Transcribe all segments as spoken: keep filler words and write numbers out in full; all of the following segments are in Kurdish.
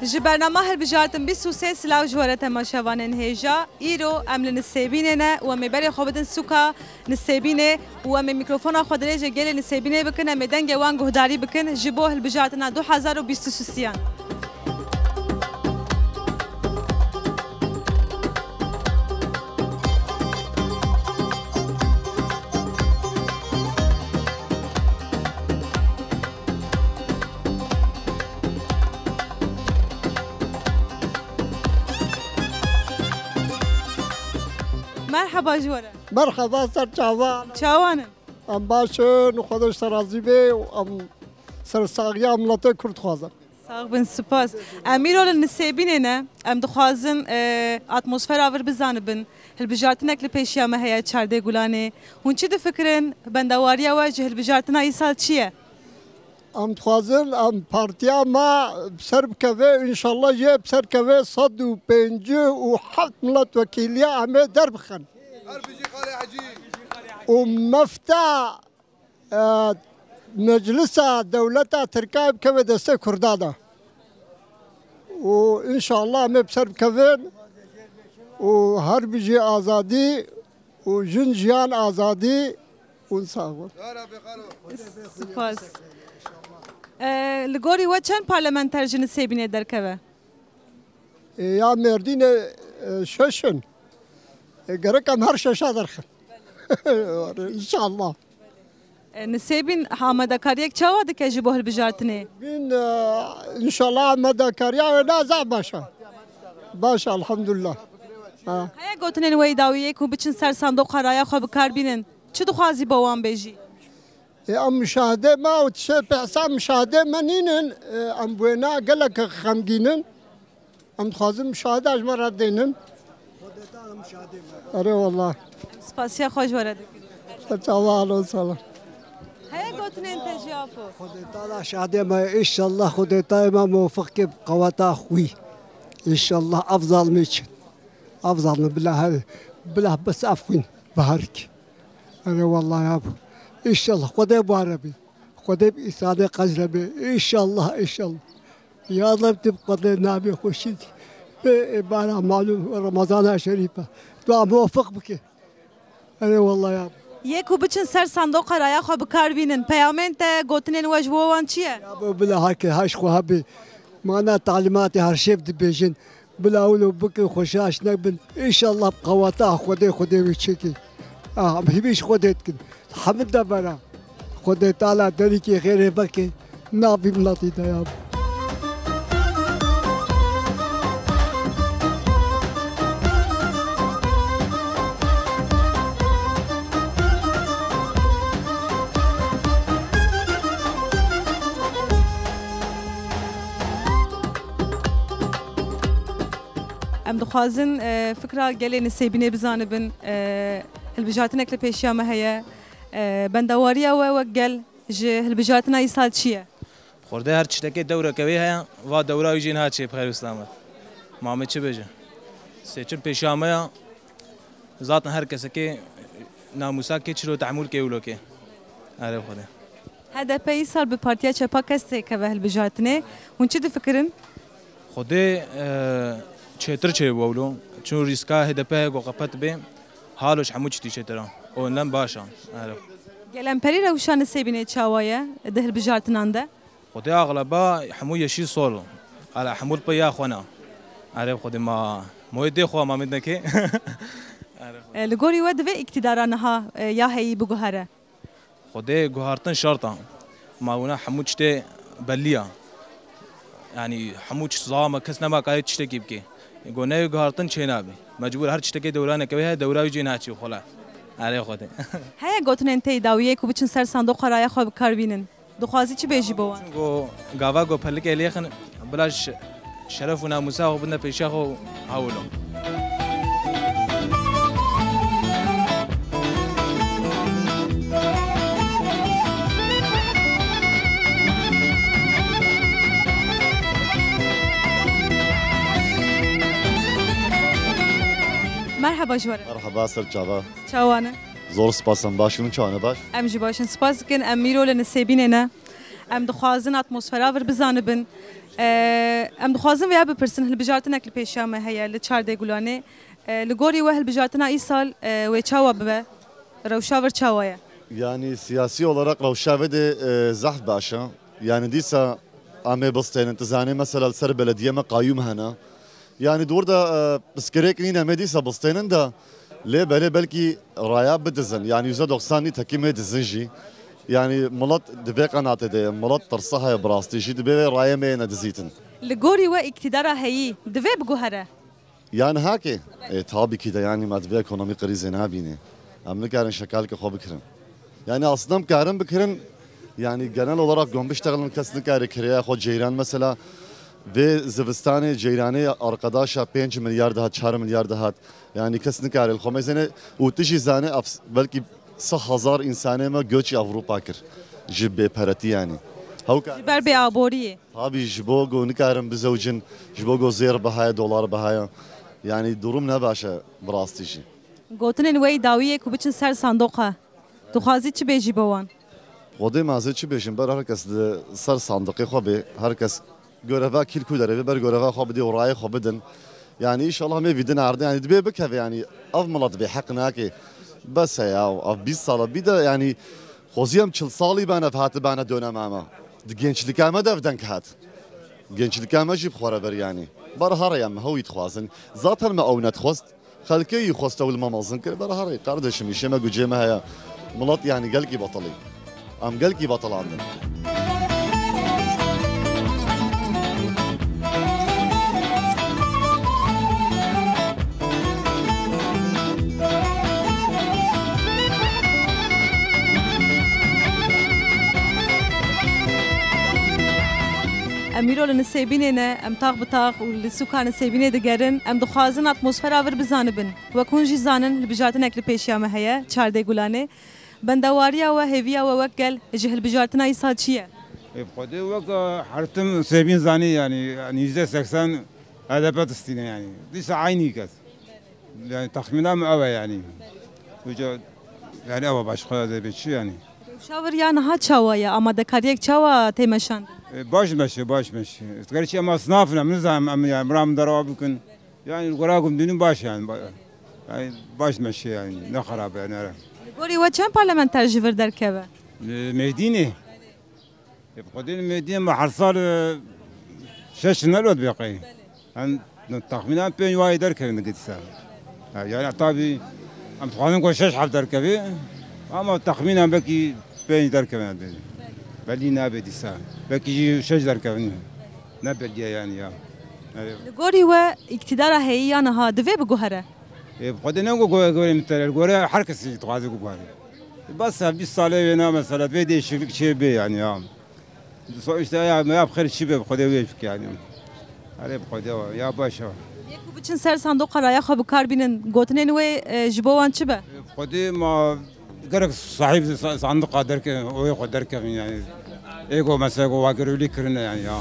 Ji bernama Hilbijartin bîst û sê silav ji we re temaşevanên hêja. Îro em li Nisêbînê ne û em ê berê xwe bidin sûka Nisêbînê û em ê mîkrofona xwe dirêjê gelê Nisêbînê bikin, em ê dengê wan guhdarî bikin ji bo hilbijartina du hezar û bîst û sisiyan. Merheba ji we re. Merheba, ser çavan. Çawan in? Em baş in, Xwedê ji te razî be û em sersaxiya miletê Kurd dixwazin. Sax bin, spas. Em îro li Nisêbînê ne. Em dixwazin, e, atmosfera vir bizanibin. Hilbijartinek li pêşiya me heye çardê Gulanê. Hûn çi difikirin? Bendewariya we ji hilbijartina îsal çi ye? Em dixwazin em partiya me bi ser bikeve, înşallah jê bi ser keve sed û pêncî û heft miletwekîliya em ê derbixin. Û mefta, e, meclisa dewleta Tirkayê bikeve destê Kurda de. Û înşallah em ê bi ser bikevin û her bijî azadî û jin jiyan azadî û sax bûn. Spas. E, li gorî we çend parlamenter ji Nisêbînê derkeve? E, ya Mêrdînê, e, şeş in. E, gerek em her şeşa derxin. Înşallah. E, Nisêbîn amadekariyek çawa dike ji bo hilbijartinê? Bîn, e, înşallah amadekariya wê ne zaf baş e. Baş e, elhamdulillah. Ha. Heye gotinên we yê dawî yê ku biçin ser sandoqa raya xwe bi kar bînin? Çi dixwazî bo wan bêjî? E, em muşahede me û tiştê pê hesab muşahede me nînin. E, em bi wêna gelek xemgîn in. Em dixwazin muşahede ji me re bidênin. Erê wallah. Em spasiya xwe ji we re dikin. Ser çava, alo, salam. Heye gotinên te jî, Apo? Xwedê Teala şadê me, înşallah Xwedê Teala me muweffiq ke bi qeweta xwî. Înşallah ev zalimê çin. Ev zalimê bila her, bila bes ev xwîn bi her ki. Erê wallah ya. Înşallah Xwedê bi we re be. Xwedê bi îsanê qez re be. Înşallah, înşallah. Ya Reb, tu bi qedê navê xweşî dî. Bê êbara malûm Remezana Şerîf e. Dua muweffiq bike. Erê wallah ya. Yê ku biçin ser sandoqa raya xwe bi kar bînin. Peyamên te, gotinên we ji bo wan çi ye? Ya bo bila heke haş xwe hebê. Mana talîmatê her şev dibêjin. Bila wilo bikin xweşaş nebin. Înşallah bi qeweta Xwedê, Xwedê wê çêkê. Ah, em hîvî ji Xwedê dikin. Hemî devera. Xwedê Teala derîkê xêrê veke navî miletî de ya. Em dixwazin, e, fikra gelê Nisêbînê bizanibin. E, hilbijartinek li pêşiya me heye. E, bendewariya we wek gel ji hilbijartina îsal çi ye? Xwedê her tiştekê dewreke wê heye, va dewra wî jî niha çê bi xeyr û selamet. Ma me çi bêje? Seçim pêşiya me ya, zaten her kesekê namûsa kê çilo tehmûl kê wilo kê. Erê Xwedê. H D P îsal bi Partiya Çepa Kes têkeve hilbijartinê. Hûn çi difikirin? Xwedê, e, çêtir çê wilo. Çûn rîska H D P heye ku qepet bê. Halo ji hemû çitî çêtir e. Û lem baş e. Erê. Gelemperî rewşa Nisêbînê çawa ye di hilbijartinan de? Xwedê axleba hemû yeşîl sol. Ala hemû li pê ya xwe ne. Erê Xwedê ma moyê dê xwe ma min nekê. Erê Xwedê. E, li gorî we divê îktidara niha, e, ya heyî biguhere? Xwedê guhartin şert e. Ma wina hemû tiştê bellî ya. Yanî hemû çi zama kes nema karê tiştekî bike. Go neyê guhartin çê nabe. Mecbûr her tiştekê dewraneke wê heye, dewra wî jê naçî xwe la. Erê Xwedê. Heye gotinên tey dawiyê ku biçin ser sandoqa raya xwe bi kar bînin? Dixwazî çi bêjî bo wan? Çungo gava ku pelikê lêxin, bila şe-, şeref û namûsa xwe bidine pêşiya xwe û hewlo. Merheba ji we re. Merheba, ser çava. Çawa ne? Zor spas, em baş in, çawa ne baş? Em jî baş in. Spas dikin, em îro li Nisêbînê ne. Em dixwazin atmosfera vir bizanibin. Ee, em dixwazin vêya bipirsin, hilbijartinek li pêşiya me heye li çardê Gulanê. Ee, li gorî we hilbijartina îsal, e, wê çawa bibe? Rewşa vir çawa ye? Yanî siyasî olarak rewşa vê de, e, zehf baş e. Yanî dîsa em ê bistênin, tu zanî mesela li ser belediye me qayûm hene. Yanî di wir de, e, pirsgirêk nîne, em ê dîsa bistênin de lê belê belkî raya bidizin. Yanî yüzde doksan nî tekî mê dizin jî. Yanî milet di vê qenatê de ye, milet tirsa heye bi rastî jî, divê vê rayê me yê nedizîtin. Li gorî we îktîdara heyî divê biguhere? Yan hake? E, tabii ki de, yanî me di vê ekonomî krîzê nabîne. Em nikarin şekalke xwe bikirin. Yanî aslında em karin bikirin, yanî genel olarak gom biştexilin, kes nikare kiraya xwe ceyran mesela. Vê zivistanê ceyranê arkadaşa pênc milyar dihat, çar milyar dihat. Yanî kes nikare li xwe mezene û tu jî zanê af-, belkî sed hezar însanê me göçî Avrupa kir. Ji bêperetî yanî. Hewka Ji ber bêaboriyê. Tabii ji bo ku nikarin bizewicin, ji bo ku zêr bihaye, dolar bihaye. Yanî durum ne baş e bi rastî jî. Gotinên we yî dawiyê ku biçin ser sandoqa. Dixwazî çi bêjî bo wan? Xwedê ma ez ê çi bêjim, ber her kes di ser sandiqê xwe bê, her kes göreva kîl ku derê bê, ber göreva xwe bidê û rayê xwe bidin. Yanî înşallah mê vîdin erdê, yanî dibê bikeve, yanî ev milet bê heq nake. Bes e ya, ev bîst sala bî de, yanî xwezî em çil salî bane, ev hatibane dönema me. Di gençlika me de ev deng hat. Gençlika me jî bi xwe re ber yanî. Ber herê em hewî dixwazin. Zaten me ew nedixwest. Xelkê yî xwest ew li me mezin kir. Ber herê kardeşim, îşê me gucê me heye. Milet yanî gelkî betilî. Em gelkî betilandin. Em îro li Nisêbînê ne, em tax bi tax û li sûka Nisêbînê digerin. Em dixwazin atmosfera vir bizanibin. Wek hûn jî zanin, hilbijartinek li pêşiya me heye, çardê Gulanê. Bendewariya we, hêviya we wek gel ji hilbijartina îsal çi ye? Ê, bi Xwedê wek, e, her tim Nisêbîn zanî, yanî, yanî yüzde seksen H D P distîne, yanî. Dîsa eynî kes. Yanî, texmîna min ew e, yanî. Wîca, yanî, ew e, başqa dê bê çi, yanî? Rewşa vir ya niha çawa ye? Amadekariyek çawa tê meşandin? E, baş meşe, baş meşe. Gerçi em esnaf in, em nizanim, em, yanî, bira min derawa bikin. Yanî, li gora ku em dînin baş, yanî, ba-, yanî, baş meşe, yanî, ne xerab e, yanî, here. Li gorî we çend parlamenter ji vir derkeve? Li Mêrdînê. Ê, bi Xwedê li Mêrdînê me her sal, e, şeş nelo dibe qey. Em, texmînan pênc wayê derkevin digê dîsa. Ha, yani tabî em dixwazin ku şeş heb derkeve. Ama texmînan belkî pênc derkevin. Belî nabe dîsa. Belkî jî şeş derkevin. Ne belî ye yani ya. Evet. Li gorî we îktîdara heyî ya niha divê biguhere? Ê, bi Xwedê ne ku gore, gore min tere, gore her kesî dixwaze ku guhere. Bes e, bîst salê wê ne mesela, vê değişiklik çê bê yani ya. So işte ya, ya bi xêr çi be, bi Xwedê wê bike yani. Erê bi Xwedê wa, ya baş e. Yê ku biçin ser sandoqa raya xwe bi kar bînin, gotinên wê, e, ji bo wan çi be? Bi Xwedê ma gerek sahîb sa-, sandiqa derkevin, oyê xwe derkevin yani. Ê ku mesela ku wagirewlî kirine yani ya.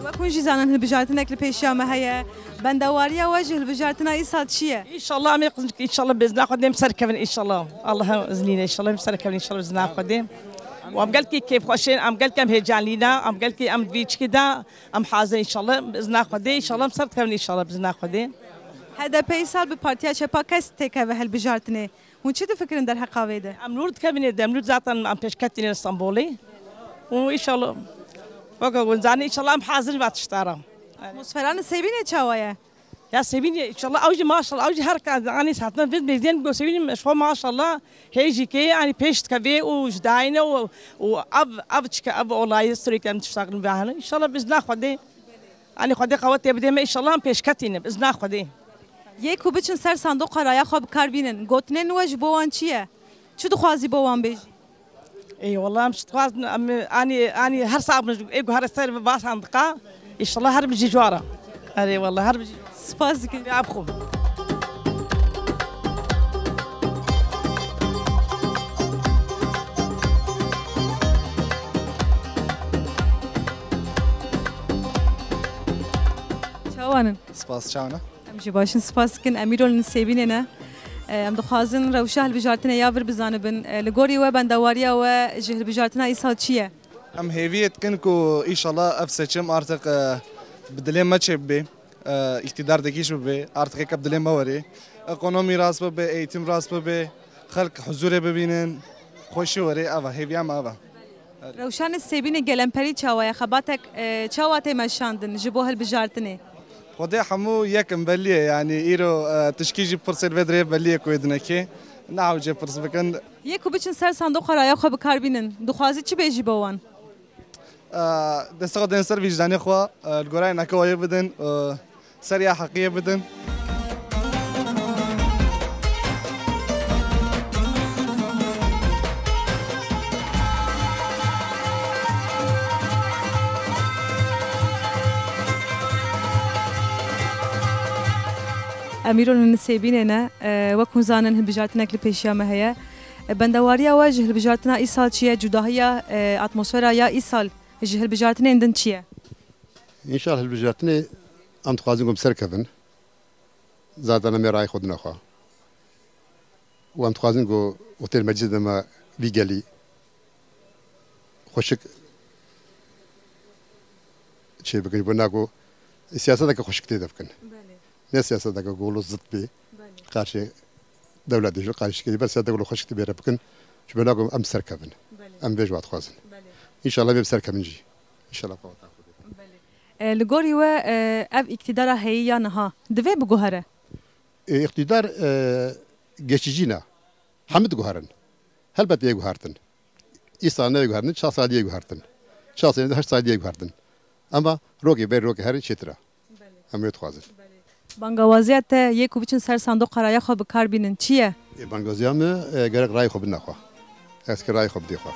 Wek hûn jî zanin, hilbijartinek li pêşiya me heye. Bendewariya we ji hilbijartina îsal çi ye? Înşallah em ê qizin, înşallah bi izna Xwedê em serkevin înşallah. Allah'ın izniyle înşallah em serkevin înşallah bi izna Xwedê. Û em gelkî kêfxweş in, em gelkî em hêcanlî ne, em gelkî em di vî çikî de em hazir înşallah bi izna Xwedê, înşallah em ser dikevin înşallah bi izna Xwedê. H D P îsal bi Partiya Çepa Kesk têkeve hilbijartinê. Hûn çi difikirin derheqa vê de? Em nûr dikevin ê de, em nûr zaten em pêşketîne Stenbolê. Û înşallah, weke hûn zanî, înşallah em hazir in va tişta re. Atmosfera Nisêbînê çawa ye? Ya Nisêbînê, înşallah, ew jî maşallah, ew jî her ka, anî saetme vê mêzên go Nisêbînê, ji xwe maşallah, hê jî kê, anî pêş dikevê û ji dayîne û, û ev, ev çike, ev olayê sürekli em tişta kirin ve hene. Înşallah bi izna Xwedê. Anî Xwedê qewetê bidê me, înşallah em pêşketî ne, bi izna Xwedê. Yê ku biçin ser sandoqa raya xwe bi kar bînin, gotinên we ji bo wan çi ye? Çi dixwazî bo wan bêjî? Ê, wela em ji dixwazin, em, anî, anî her sax bin, ê ku here ser va sandiqa, înşallah her bijî ji wan re. Erê, wela her bijî ji wan re. Spas dikim. Ev xwe. Banin. Spas, çawa ne? Em jî baş in, spas dikin. Em îro li Nisêbînê ne. E, em dixwazin rewşa hilbijartinê ya vir bizanibin. E, li gorî we, bendewariya we ji hilbijartina îsal çi ye? Em hêviyê dikin ku înşallah ev seçim artık, e, bi dilê me çêbibe, e, îktidar degîş bibe, artık heke bi dilê me were. Ekonomî rast bibe, eğitim rast bibe, xelk huzûrê bibînin, xweşî were, ev e, hêviya me ev e. Rewşa Nisêbînê gelemperî çawa ye? Xebatek, e, çawa tê meşandin ji bo hilbijartinê? Xwedê hemû yek in, belî ye, yanî îro, e, tişkî jî pirsê li vê dirê belî ye ku wê dinekê. Nehewce pirs bikin. Yê ku biçin ser sandoqa raya xwe bi kar bînin, dixwazî çi bêjî bo wan? E, destê xwe dên ser vîcdanê xwe, e, li gorayê neke wayê bidin, e, ser ya heqiyê bidin. Em îro li Nisêbînê ne, e, wek hûn zanin hilbijartinek li pêşiya me heye. E, bendewariya we ji hilbijartina îsal çi ye? Cudahiya, e, atmosfera ya îsal ji hilbijartinên din çi ye? Înşallah hilbijartinê em dixwazin ku em serkevin. Zaten em ê rayê xwe dine xwe. Û em dixwazin ku wextê li meclîsê de me vî gelî xweşik çê bikin. Ji bo na ku siyaseteke xweşik tê de bikin. Belê. Ne siyaseteke ku wilo zid bê. Belê. Karşê dewletê ji karşî kê ber siyaseteke wilo xweşik tê bê re bikin. Ji bo na ku em serkevin. Belê. Em vê ji we dixwazin. Belê. Înşallah em ê bi serkevin jî. Înşallah bi qeweta Xwedê. Belê. E, li gorî we, e, ev îktidara heyî ya niha divê biguhere? E, îktidar, e, geçicî ne. Hemû diguherin. Helbet yê guhertin. Îsal neyê guhertin, çar salî yê guhertin. Çar salî, heşt salî yê guhertin. Ema rokê berî rokê herî çêtir e. Em wê dixwazin. Bangawaziya te yê ku biçin ser sandoqa raya xwe bi kar bînin çi ye? Ê, bangawaziya min, e, gerek rayê xwe bidine xwe. Ez ki rayê xwe bidê xwe.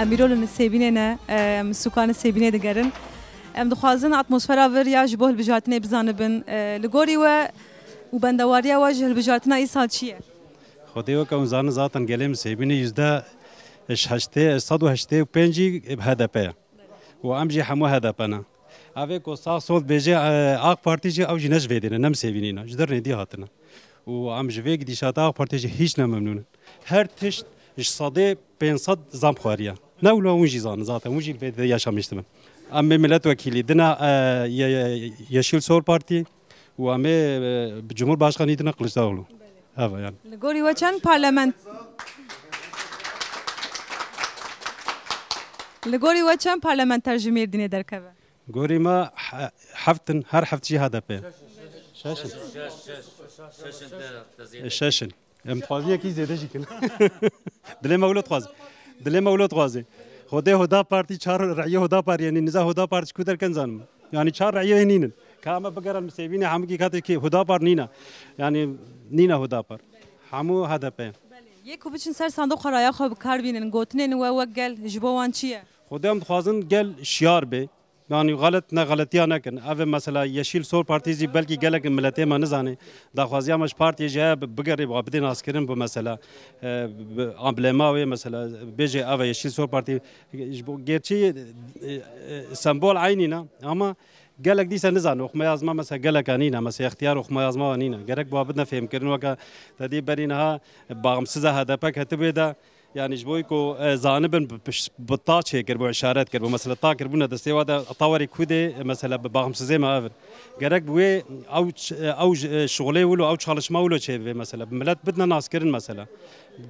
Em îro li Nisêbînê ne, em sûka Nisêbînê digerin. Em dixwazin atmosfera vir ya ji bo hilbijartinê bizanibin. E, li gorî we û bendewariya we ji hilbijartina îsal çi ye? Xwedê weke hûn zanin zaten gelê Nisêbînê yüzde heştê, sed û heştê û pêncî H D P ye. Û em jî hemû H D P ne. Ev ê ku sağ sol dibêje, e, AK Partî jî ew jî ne ji vê dê ne, ne Nisêbînî ne. Ji dernê dî hatine. Û em ji vê gidîşata AK Partî jî hîç ne memnûn in. Her tişt ji sedê pênc sed zam xwariye. Ne wilo hûn jî zanin zaten, hûn jî li vê dê yaşamış dibin. Em ê milletvekîlî dina, e, ye-, ye-, Yeşil Sol Partî û em ê, e, Cumhurbaşkanî dina Kılıçdaroğlu. Belê. Heva yani. Li gorî we çend parlament-, li gorî we çend parlamenter ji Mêrdînê derkeve? Gorî me he-, heft in, her heft jî H D P. Şeş in. Şeş in. Em dixwazin yekî zêde jî kin. Dilê me wilo dixwaze. Dilê me wilo dixwaze. Xwedê Huda Partî çar reyê Huda Partî, yanî niza Huda Partî ji ku derken zanim. Yanî çar reyê nînin. Ka me bigerin Nisêbînê hemûkî katê ki Huda Partî nîne. Yanî nîne Huda Partî. Hemû H D P. Yê ku biçin ser sandoqa raya xwe bi kar bînin, gotinên we wek gel ji bo wan çi ye? Xwedê em dixwazin gel şiyar bê. Yanî xelet ne, xeletiya nekin. Ev mesela Yeşil Sol Partî zî belkî gelek miletê me nizane. Daxwaziya me ji partiyê jî heye bi-, bigerê, bidê naskirin bu mesela. E, bi amblema wê mesela bêjê ev e Yeşil Sol Partî. Ji bo gerçî, e, e, sembol eynî ne. Ama gelek dîse nizane. Oxmaya zima mesela gelek nîne. Mesela extiyar oxmaya zima nîne. Gerek bu bidine fêmkirin weke te dî berî niha bağımsız H D P ketibê de. Yani ji bo ku, e, zanibin bi piş-, bi ta çêkir, bi işaret kir, bi mesela ta kir bûne destê wa de ta werî ku dê, e, mesela bi bağımsızê me evir. Gerek bi wê ew ç-, e, ew j-, e, şixulê wilo, ew çalışma wilo çêbibe mesela. Bi millet bidine naskirin mesela.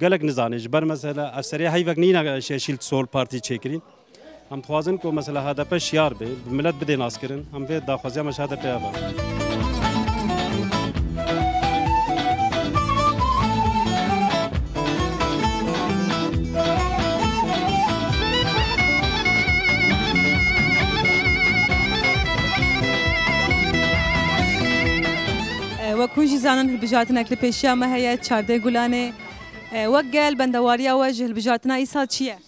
Gelek nizane, ji ber mesela ev serê heyvek nîne, e, Yeşil Sol Partî çêkirî. Em dixwazin ku mesela H D P şiyar be, bi millet bidê naskirin. Em vê daxwaziya me ji H D P ya be. E, wek hûn jî zanin, hilbijartinek li pêşiya me heye, çardeh Gulanê. E, wek gel, bendewariya we ji hilbijartina îsal çi ye?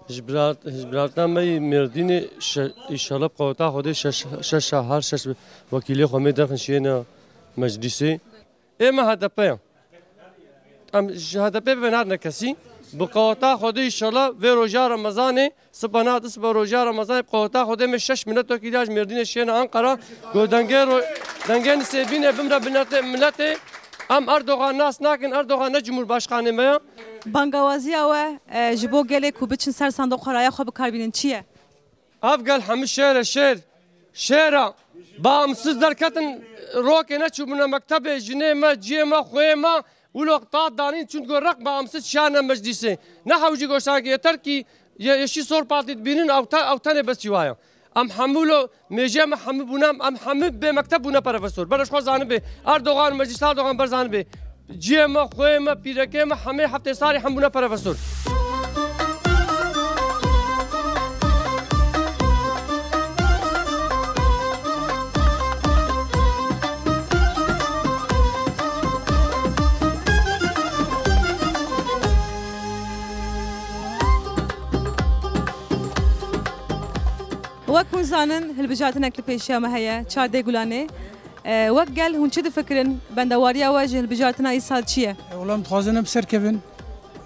Ji birat-, ji biratna me yî Mêrdînê şe-, îşallah bi qeweta Xwedê şeş, şeş a her şeş wekîlê xwe mê derxin şiyêne meclîsê. Ê me H D P ye. Em ji H D P ve nadine kesî. Bi qeweta Xwedê îşallah vê roja Remezanê, siba nat siba roja Remezanê bi qeweta Xwedê me şeş milletvekîlî ya ji Mêrdînê şiyêne Anqara. Go dengê ro-, dengê Nisêbînê bimre miletê, miletê. Em Erdogan nas nakin, Erdogan ne Cumhurbaşkanê me ye. Bangawaziya we, e, ji bo gelê ku biçin ser sandoqa raya xwe bi kar bînin çi ye? Ev gel hemî şêr e, şêr. Şêr e. Bağımsız derketin, rokê neçûbûne mektebê, jinê me, ciyê me, xweyê me, wilo qat danîn, çunku rek bağımsız şiyane meclîsê. Ne hewcî goştanek, yeter ki ye-, yeşî sor partî dibînin, ew te-, ew tenê bes çi waye. Em hemû lo, mêjê me hemû bûne, em hemû bê mekteb bûne profesor. Ber ji xwe zanibê. Erdogan, Meclîs Erdogan ber zanibê. Ciyê me, xweyê me, pîrekê me, hemê heftê sarî hem bûne profesor. Wek hûn zanin, hilbijartinek li pêşiya me heye, çardê Gulanê. E, wek gel hûn çi difikirin? Bendewariya we ji hilbijartina îsal çi ye? E, wela em dixwazin em bi ser kevin.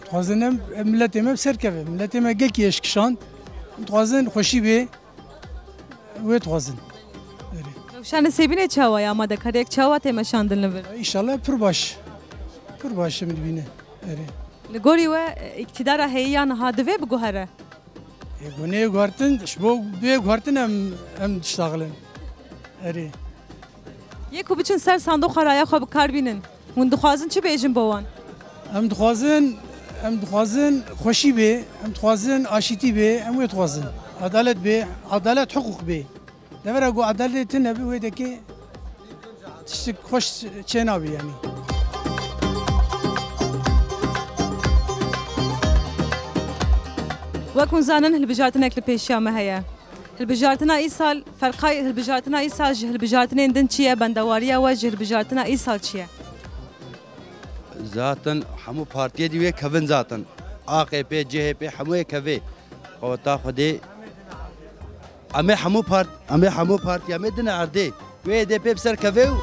Dixwazin em, em miletê me bi ser keve. Miletê me gelkî eşkişand. Em dixwazin xweşî bê. Wê dixwazin. Erê. Rewşa Nisêbînê çawa ye? Amadekariyek çawa tê meşandin li vir? Înşallah pir baş. Pir baş em dibîne. Erê. Li gorî we, e, îktidara heyî ya niha divê biguhere? Ê, gunê guhertin, ji bo bê guhertin em, em diştaxilin. Erê. Yê ku biçin ser sandoqa raya xwe bi kar bînin, hûn dixwazin çi bêjin bo wan? Em dixwazin, em dixwazin xweşî bê, em dixwazin aşîtî bê, em wê dixwazin. Adalet bê, adalet, hiqûq bê. Devera ku edaletê tune be, wê dekê tiştek xweş çênabî, yanî. Wek hûn zanin, hilbijartinek li pêşiya me heye. Hilbijartina îsal, ferqay hilbijartina îsal ji hilbijartinên din çi ye? Bendewariya we ji hilbijartina îsal çi ye? Zaten hemû partiyê dî wê kevin zaten. A K P, C H P hemû yê kevê. Qeweta Xwedê. Em ê hemû part-, em ê hemû partî, em ê dine erdê. Wê êdê pê bi ser kevê û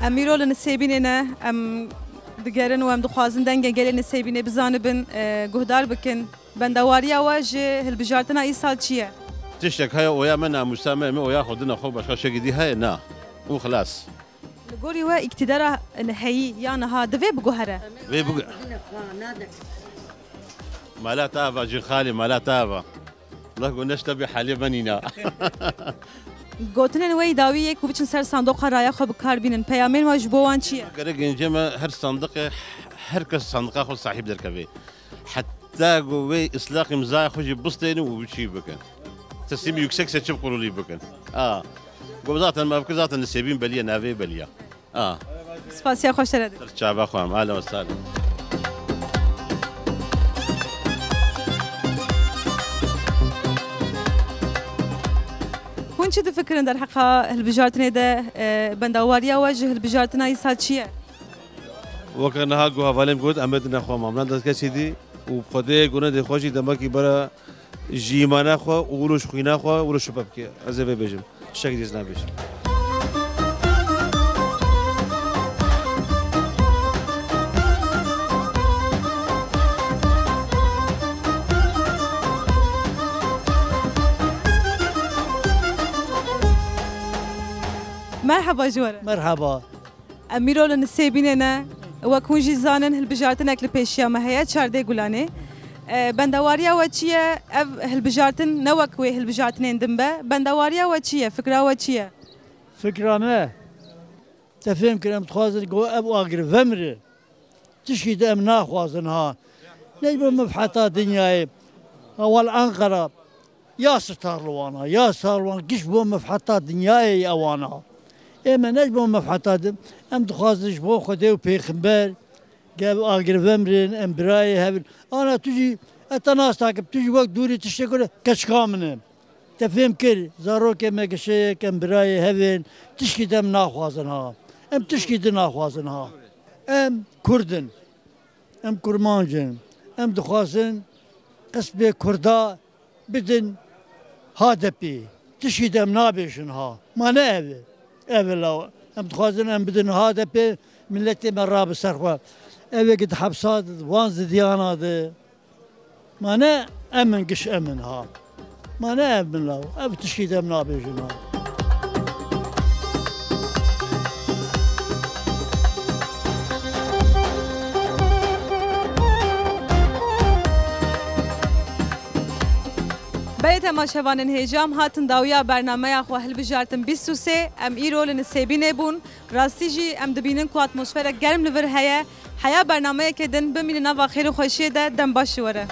Em îro li Nisêbînê ne, em digerin û em dixwazin dengê gelê Nisêbînê bizanibin, e, guhdar bikin. Bendewariya we ji hilbijartina îsal çi ye? Tiştek heye, oya me, namûsa me, me oya xwe dine xwe, başqa şekî dî heye? Na. Û xilas. Li gorî we îktidara heyî ya niha divê biguhere? Vê bigu-, mala te ava, cin xalê, mala te ava. Allah go neşte bi halê benîna. Gotinên we yî dawî yê ku biçin ser sandoqa raya xwe bi kar bînin. Peyamên we ji bo wan çi ye? Gerek gêncê me her sandiqê, her kes sandiqa xwe sahîb derkeve. Heta ku wê îslahê îmzaya xwe jî bistênin û biçî bikin. Teslîmî Yüksek Seçim Kurulî bikin. A. Ku zaten me bikir, zaten Nisêbîn belî ye, navê belî ye. A. Spasiya xwe şere dikim. Ser çava xwe em. Ahlen ve sahlen. Hûn çi difikirin derheqa hilbijartinê de, e, bendewariya we ji hilbijartina îsal çi ye? Weke niha ku hevalê min got, em ê dine xwe mamlan dest kesî dî û bi Xwedê gunedê xwe jî demekî bere ji îmana xwe û wilo ji xwîna xwe wilo şibe bike. Ez ê vê bêjim. Tiştekî dî ez nabêjim. Merheba ji we re. Merheba. Em îro li Nisêbînê ne. Wek hûn jî zanin, hilbijartinek li pêşiya me heye, çardê Gulanê. E, bendewariya we çi ye? Ev hilbijartin ne wek wê hilbijartinên din be. Bendewariya we çi ye? Fikra we çi ye? Fikra me, te fêm kir, em dixwazin ku ev agir vemire. Tişkî de em naxwazin ha. Ne ji bo mefheta dinyayê. Hewal Ankara. Ya sitar li wana, ya sitar li wana, giş bo mefheta dinyayê ye wana. Ê me ne ji bo mefheta din, em dixwazin ji bo Xwedê û Pêxember, gel agir vemrin, em birayê hev in. Ana tu jî Ez te nas nakim, tu jî wek dûrî tiştê ku keçika min e. Te fêm kir, zarokê me gişeyek em birayê hevên, tişkî de em naxwazin ha. Em tişkî di naxwazin ha. Em Kurd in. Em kurmanc in. Em dixwazin qismê Kurda bidin H D P. Tişkî de em nabêjin ha. Ma ne ev e. Ev e law. Em dixwazin em bidin H D P, miletê me rabe ser xwe. Ev ê ki di hepsa de, wan zidiyana de. Ma ne em in giş em in ha. Ma ne ev min law. Ev tişkî de em nabêjin ha. Belê temaşevanên hêja, em hatin dawiya bernameya xwe hilbijartin bîst û sê. Em îro li Nisêbînê bûn. Rastî jî em dibînin ku atmosferek germ li vir heye. Heya bernameyeke din bimînin nava xêr û xweşiyê de, dem baş ji we re.